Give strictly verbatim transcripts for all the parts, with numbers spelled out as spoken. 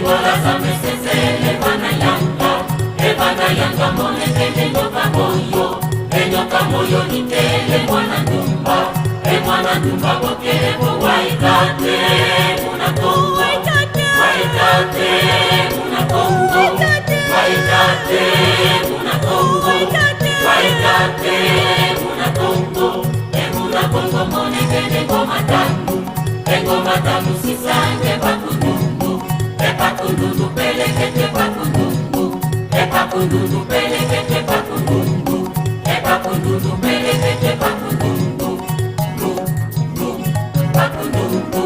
Kola za mesesele mwana yanga, e mwana yanga monekene nyoka moyo, e nyoka moyo nikele mwana ndumba, e mwana ndumba bokele bo Waitate muna Kongo, Waitate muna Kongo, Waitate muna Kongo, Waitate muna Kongo, e muna Kongo monekene ngoma tanu, e ngoma tanu sisa nge bakundundu. E bakundundu pelekete bakundundu. E bakundundu pelekete bakundundu. E bakundundu pelekete bakundundu. Ndu, ndu, bakundundu.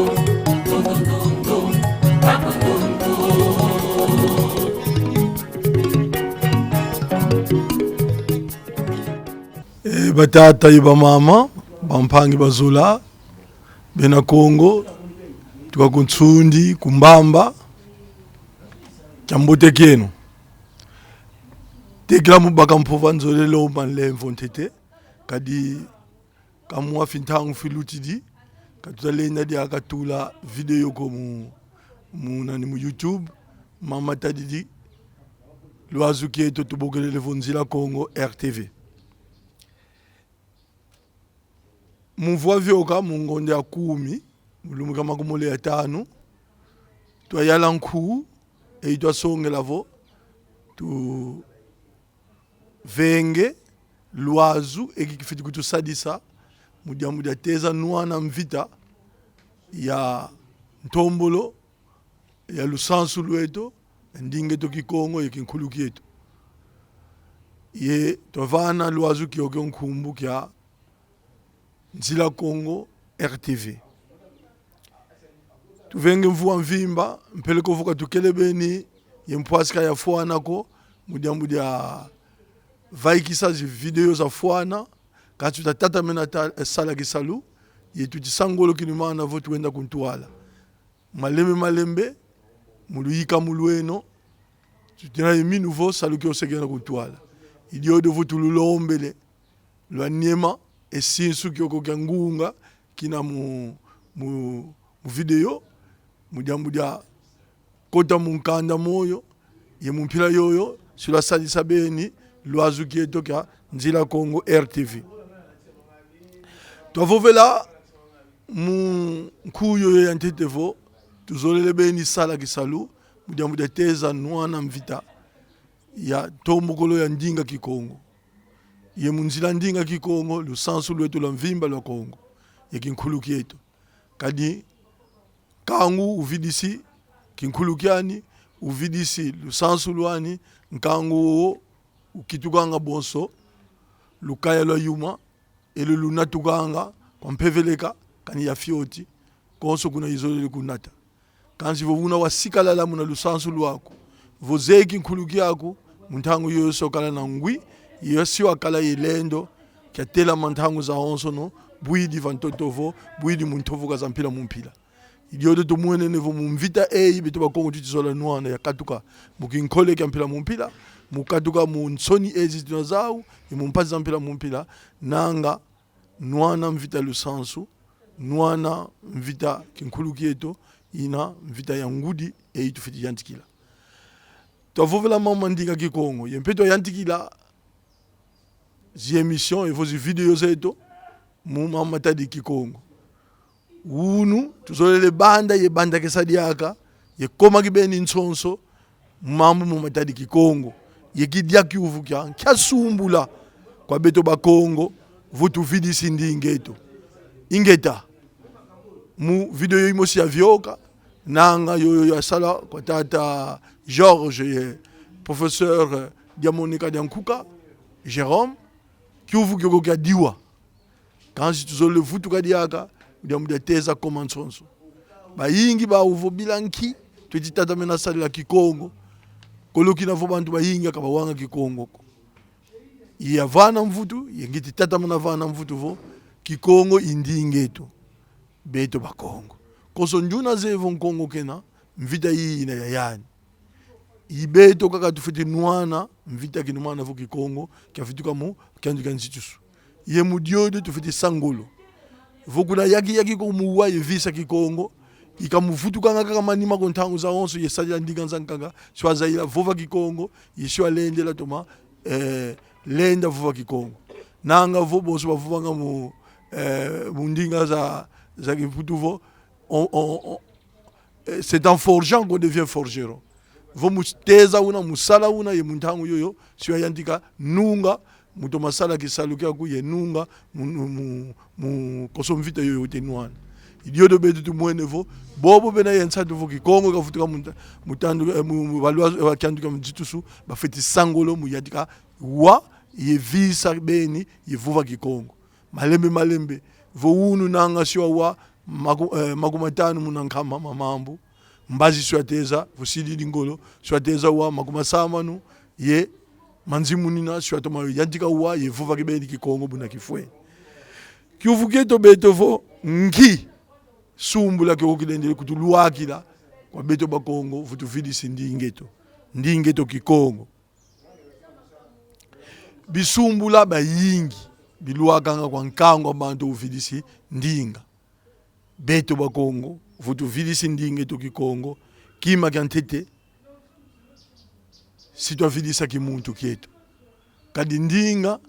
Ndundundu, bakundundu. E, batata ye bamama, bampangi bazola, bena Kongo, tuka ku Nsundi, ku Mbamba, kiambote kieno. Tekila mu baka mpova nzolele lomba nlemvo ntete, kadi ka mwa fi ntangu filutidi, ka tuta lenda diaka tula vidéo ko mu, mu nani, mu YouTube, mama tadidi, lwazu kieto tubokelele vo Nzila Kongo R T V. Mu mvu wavioka mu ngonde ya kumi, mu lumbu kia makumole ya tanu, twayala nku, e twasongela vo tuvenge lwazu eki kifwete kutusadisa mu diambu dia teza nwana mvita ya ntombolo ya lusansu lweto, ya ndinga eto Kikongo ye kinkulu kieto. Ye twavana lwazu kiokio nkumbu kia Nzila Kongo R T V. Tuvenge mvu wa mvimba, mpeleko vo ka tukele beni ye mpwasika yafwana ko, mu diambu dia vaikisa zi vidéo zafwana, kansi tuta tatamena ta-, sala kisalu, ye tuti sa ngolo kinumana vo tuenda ku ntwala. Malembe malembe, mu luyikamu lweno, tutina ye minu vo salu kio se kienda ku ntwala. I diodio vo tululombele, lwaniema e sinsu kiokio kia ngunga kina mu, mu, mu vidéo, mu diambu dia kota mu nkanda moyo, ye mu mpila yoyo, si lwasadisa beni lwazu kieto kia Nzila Kongo R T V. Twavovela mu nku yoyo ya ntete vo tuzolele beni sala kisalu mu diambu dia teza nwana mvita ya ntombokolo ya ndinga Kikongo. Ye mu nzila ndinga Kikongo, lusansu lweto lwa mvimba lwa Kongo, ye kinkulu kieto. Kadi nkangu uvidisi kinkulu kiani, uvidisi lusansu lwani, nkangu wo ukitukanga bonso lukaya lwa yuma, elo lunatukanga kwa mpeveleka, kani ya fioti, konso kuna izolele kunata. Kansi vo una wasikalala muna lusansu lwaku, vo zeye kinkulu kiaku, mu ntangu yoyo si wakala na ngwi, ye si wakala ye lendo kia telama ntangu zawonsono, bwidi va ntoto vo bwidi mu ntovoka za mpila mu mpila. I diodio tumwenene vo mu mvita eyi beto Bakongo tuti zola nwana ya katuka mu kinkole kia mpila mu mpila, mu katuka mu nsoni ezi tuna zau, ye mu mpasi za mpila mu mpila, nanga nwana mvita lusansu, nwana mvita kinkulu kieto, ina mvita ya ngudi eyi tufwete yantikila. Twavovela mama ndinga Kikongo, ye mpe twayantikila zi émission evo zi vidéo zeto mu mama matadi Kikongo. Unu, tuzolele banda ye banda kesa diaka, ye koma kibeni nsonso, mambu mu matadi Kikongo. Ye kidia kiuvu kia nkia sumbula kwa beto Bakongo, vo tuvidisi ndinga eto. Ingeta, mu vidéo yoyo imosi yavioka, nanga yoyo yasala kwa tata Georges ye professeur Diamonika Diankuka, Jérôme, kiuvu kiokio kiadiwa. Kansi tuzolele vutuka diaka, mu diambu dia teza koma nsonso. Bayingi bau vo bila nki tweti tatamena sadila Kikongo, kolo kina vo bantu bayingi ka bawanga Kikongo ko. Ye yavana mvutu, ye ngiti tatamana vana mvutu vo Kikongo i ndinga eto, beto Bakongo. Konso ndiuna zeye vo Nkongo kena, mvita yina ya yani. I beto kaka tufwete nwana mvita kinumana vo Kikongo kiavituka mu kiandu kia nzitusu. Ye mu diodio tufwete sa ngolo vo kuna yaki yaki ko mu wa ye visa Kikongo, Ikamuvutukanga kaka manima ko ntangu zawonso, ye sadila ndinga zankaka, si wazayila vova Kikongo, ye si walendela toma, eh, lenda vova Kikongo. Nanga vo bonso bavovanga mu, eh, mu ndinga za, za Kimputu vo, on, on, on, eh, c'est en forgeant qu'on devient forgeron. Vo mu teza una, mu sala una, ye mu ntangu yoyo, si wayantika nunga, mu toma sala kisalu kiaku ye nunga mu, mu, mu, mu konso mvita yoyo uta nwana. I diodio beto tumwene vo, bobo bena ye nsatu vo Kikongo kavutuka mu nta-, mu tandu, eh, mu, mu balwa, eh, wa kiandu kia mu nzitusu, bafweti sa ngolo mu yantika wa ye visa beni ye vova Kikongo. Malembe malembe, vo unu nanga si wawa maku-, eh, makumatanu muna nkama ma mambu, mbazi si wateza, vo sididi ngolo, si wateza wa makumasambanu, ye manzimunina, si watoma yantika wa ye vova kibeni Kikongo buna kifwe. Kiuvu kieto beto vo nki sumbula kiokio kilendele kutulwakila kwa beto Bakongo, vo tuvidisi ndinga eto. Ndinga eto Kikongo. Bisumbula bayingi bilwakanga kwa nkangu a bantu uvidisi ndinga. Beto Bakongo, vo tuvidisi ndinga eto Kikongo, kima kia ntete, si twavidisa kimuntu kieto. Kadi ndinga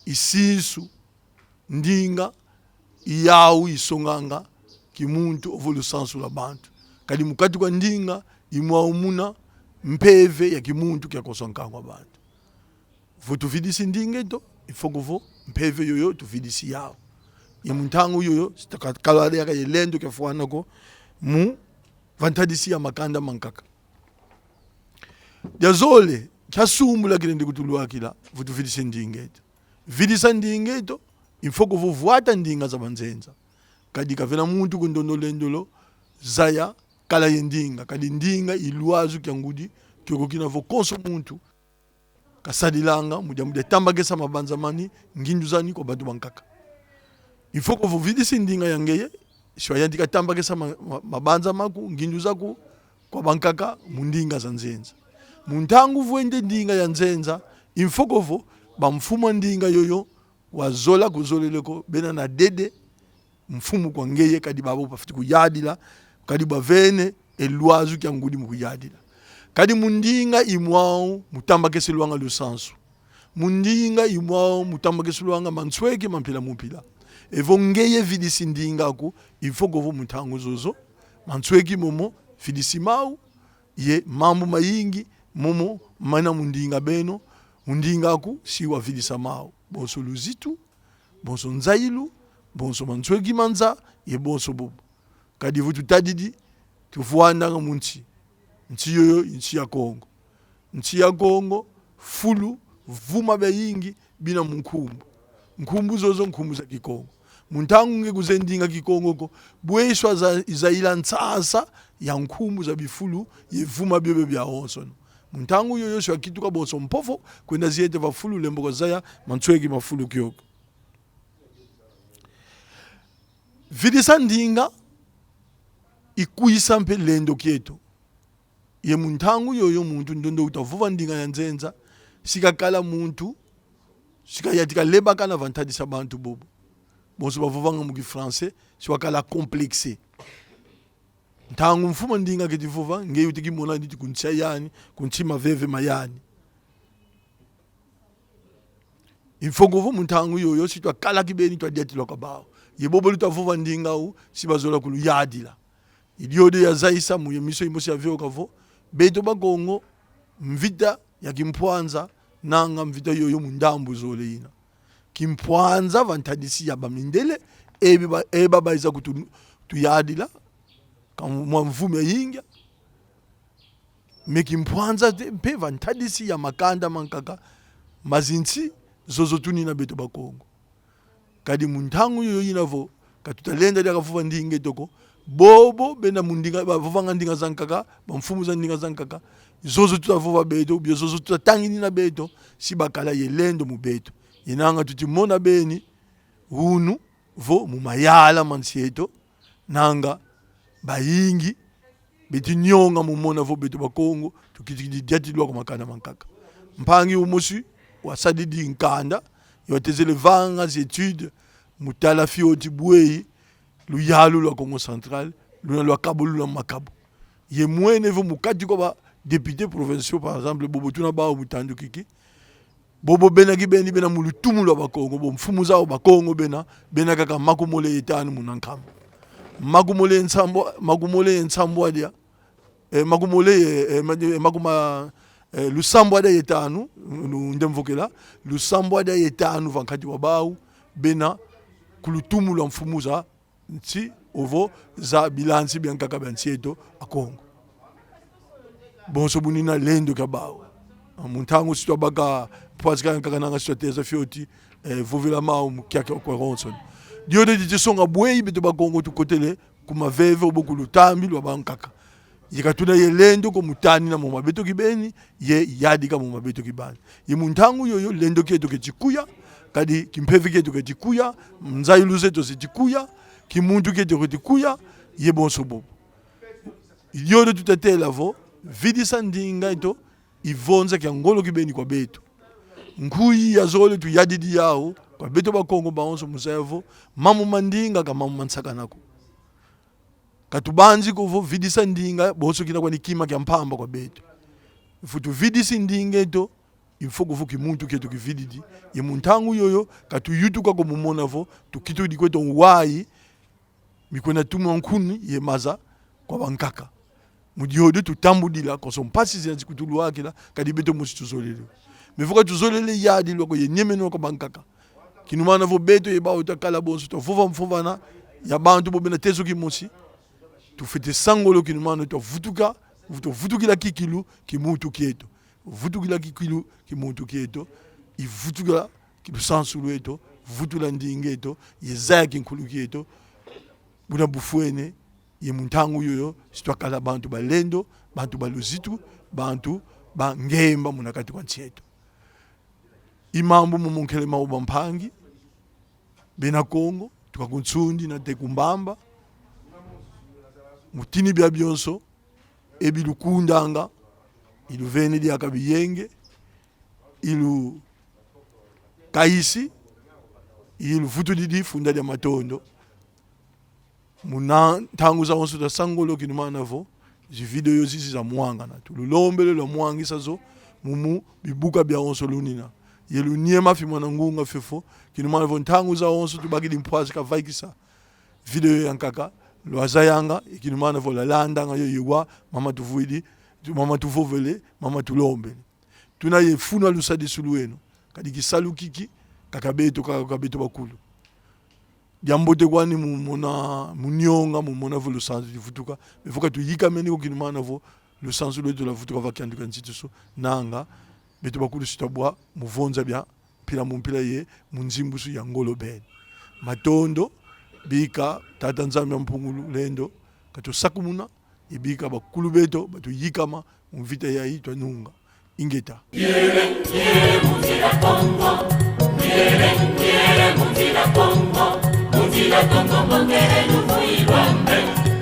i sinsu, ndinga i yau isonganga kimuntu ovo lusansu lwa bantu. Kadi mu kati kwa ndinga i mwau muna mpeve ya kimuntu kia konso nkangu a bantu. Vo tuvidisi ndinga eto, il faut que vo mpeve yoyo tuvidisi yau. Ye mu ntangu yoyo, si twakala diaka ye lendo kiafwana ko mu va ntadisi ya makanda mankaka. Dia zole, kia sumbula kilendi kutulwakila, vo tuvidisi ndinga eto. Vidisa ndinga eto, il faut que vo vwata ndinga za banzenza. Kadi kavena muntu ku ndondo lendolo zaya kala ye ndinga. Kadi ndinga i lwazu kia ngudi, kiokio kina vo konso muntu kasadilanga mu dia, mu dia tambakesa mabanza mani, ngindu zani kwa bantu bankaka. Il faut que vo vidisi ndinga ya ngeye, si wayantika tambakesa ma-, ma-, mabanza maku, ngindu zaku, kwa bankaka, mu ndinga za nzenza. Mu ntangu vwende ndinga ya nzenza, il faut que vo bamfumu a ndinga yoyo, wazola kuzolele ko, bena na dede mfumu kwa ngeye, kadi babo bafweti kuyadila, kadi bavene e lwazu kia ngudi mu kuyadila. Kadi mu ndinga i mwau mu tambakeselwanga lusansu. Mu ndinga i mwau mu tambakeselwanga mansweki ma mpila mu mpila. Evo ngeye vidisi ndinga aku, il faut que vo mu ntangu zozo, mansweki momo vidisi mau, ye mambu mayingi momo mena mu ndinga beno, mu ndinga aku si wavidisa mau. Bonso luzitu, bonso nzayilu, bonso mansweki ma nza, ye bonso bobo. Kadi vo tutadidi, tuvwandanga mu nsi. Nsi yoyo, nsi ya Kongo. Nsi ya Kongo, fulu, vuma biayingi bina mu nkumbu. Nkumbu zozo, nkumbu za Kikongo. Mu ntangu nge kuzeye ndinga Kikongo ko, bwe si waza-, zayila nsasa ya nkumbu za bifulu ye vuma biobio biawonsono. Mu ntangu yoyo si wakituka bonso mpovo, kwenda ziete va fulu, lembo kuzaya mansweki ma fulu kiokio. Vidisa ndinga i kwisa mpe lendo kieto. Ye mu ntangu yoyo muntu ndondo uta vova ndinga ya nzenza, si kakala muntu, si kayantika lebakana va ntadisi a bantu bobo. Bonso bavovanga mu kifrançais, si wakala complexé. Ntangu mfumu a ndinga keti vova, nge uti kimona niti ku nsi a yani, ku nsi maveve ma yani. Il faut que vo mu ntangu yoyo, si twakala kibeni, twadiatilwa kwa bau. Ye bobo luta vova ndinga au, si bazola kuluyadila. I diodio yazayisa mu ye miso imosi ya vioka vo, beto Bakongo, mvita ya kimpwanza, nanga mvita yoyo mu ndambu zole ina. Kimpwanza va ntadisi ya bamindele, ebi ba-, eba baiza kutu-, tuyadila, ka mwa mvu miayingi, mais kimpwanza te, mpe va ntadisi ya makanda mankaka ma zinsi zozo tunina beto Bakongo. Kadi mu ntangu yoyo ina vo, ka tuta lenda diaka vova ndinga eto ko, bobo bena mu ndinga, bavovanga ndinga zankaka, bamfumu za ndinga zankaka, zozo tuta vova beto, bio zozo tuta tanginina beto, si bakala ye lendo mu beto. Ye nanga tuti mona beni, unu, vo mu mayala ma nsi eto, nanga bayingi beti nyonga mu mona vo beto Bakongo, tukitidi diatilwa kwa makanda mankaka. Mpangi umosi wasadidi nkanda, ye watezele vanga zi études mu tala fioti bweyi luyalu lwa Kongo Central luna lwa kabo, luna makabu. Ye mwene vo mu kati kwa ba députés provinciaux, par exemple, bobo tuna bawu mu tandu kiki, bobo bena kibeni bena mu lutumu lwa Bakongo, bo mfumu zawu Bakongo bena, bena kaka makumole ye tanu muna nkama. Makumole ye nsambwa, makumole ye nsambwadia, eh, makumole ye, eh, ma-, eh, makuma-, eh, lusambwadia ye tanu, lu-, ndemvokela, lusambwadia ye tanu va nkati wa bawu bena ku lutumu lwa mfumu za nsi, ovo za bilansi bia nkaka bia nsi eto a Kongo. Bonso bunina lendo kia bawu. Mu ntangu si twabaka mpwasika ya nkaka nanga si twateza fioti, eh, vovila mawu mu kiaki kwa ronso. Diodio didi songa bweyi beto Bakongo tukotele ku maveve ovo ku lutambi lwa bankaka. Ye ka tuna ye lendo ko mu tanina mo ma beto kibeni, ye yadika mo ma beto kibeni. Ye mu ntangu yoyo lendo kieto keti kuya, kadi kimpeve kieto keti kuya, nzayilu zeto zeti kuya, kimuntu kieto keti kuya, ye bonso bobo. I diodio tuta tela vo, vidisa ndinga eto, i vonza kia ngolo kibeni kwa beto. Nkuyi ya zole tuyadidi yawu kwa beto Bakongo bawonso mu zaya vo, mambu ma ndinga ka mambu ma nsakana ko. Ka tubanzi ko vo vidisa ndinga, bonso kina kwani kima kia mpamba kwa beto. Fu tuvidisi ndinga eto, il faut ko vo kimuntu kieto kivididi. Ye mu ntangu yoyo, ka tuyutuka ko mu mona vo tukitudi kweto nwayi mi kwenda tuma nkuni ye maza kwa bankaka. Mu diodio tutambudila konso mpasi zina zikutulwakila, kadi beto mosi tuzolele. Mais vo ka tuzolele yadilwa ko ye nyemenwa kwa bankaka, kinumana vo beto ye bawu twakala bonso twavova mvovana ya bantu bo bena tezo kimosi. Tufwete sa ngolo kinumana twavutuka, twavutukila kikilu kimuntu kieto. Vutukila kikilu kimuntu kieto, i vutukila ki-, lusansu lweto, vutula ndinga eto, ye zaya kinkulu kieto, buna bufwene. Ye mu ntangu yoyo, si twakala bantu ba lendo, bantu ba luzitu, bantu ba ngemba muna kati kwa nsi eto. I mambu momo nkele mau, bampangi bena Kongo, tuka ku Nsundi nate ku Mbamba. Mu tini bia bionso, e bilukundanga, i luvene diaka biyenge, i lukayisi, i luvutudidi funda dia matondo. Muna ntangu zawonso twa sa ngolo kinumana vo zi vidéo zizi zamwangana. Tululombele lwamwangisa zo mu, mu bibuka biawonso lunina. Ye lunyema fi mwana ngunga fiofio, kinumana vo ntangu zawonso tubakidi mpwasika vaikisa vidéo ya nkaka, lwazayanga, ye kinumana vo lwalandanga yo ye wa mama tuvwidi, tu-, mama tuvovele, mama tulombele. Tuna ye funa lusadisu lweno, kadi kisalu kiki, kaka beto, kaka beto bakulu. Diambote kwani mu mona, mu nyonga, mu mona vo lusansu divutuka. Mais vo ka tuyikamene ko kinumana vo lusansu lweto lwavutuka va kiandu kia nzitusu, nanga beto bakulu si twabwa mu vonza bia mpila mu mpila ye mu nzimbusu ya ngolo beni. Matondo, bika Tata Nzambi a Mpungu Lulendo katusakumuna, ye bika bakulu beto batuyikama mu mvita yayi twanunga. Ingeta. Ngiele, ngiele, mu nzila Kongo. Ngiele, ngiele, mu nzila Kongo. Mu nzila Kongo, mbongele luvuyi lwame.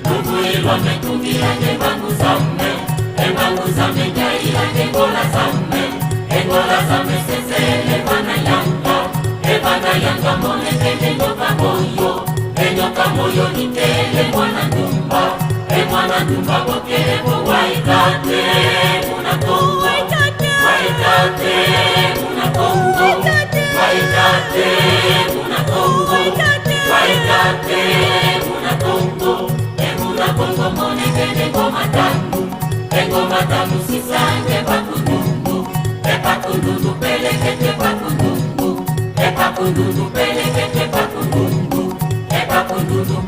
Luvuyi lwame, tungila nge mbangu zame. E mbangu zame, ngiayila nge ngola zame. E ngola zame, sesele vana yanga. E vana yanga, monekene nyoka moyo. E nyoka moyo, nikele mwana ndumba. E mwana ndumba, bokele vo waikate muna Kongo. Waikate muna Kongo. Waikate muna Kongo. Waikate muna Kongo. E muna Kongo, monekene ngoma tanu. E ngoma tanu sisa nge Bakundundu. E Bakundundu pelekete Bakundundu. E Bakundundu pelekete Bakundundu. E Bakundundu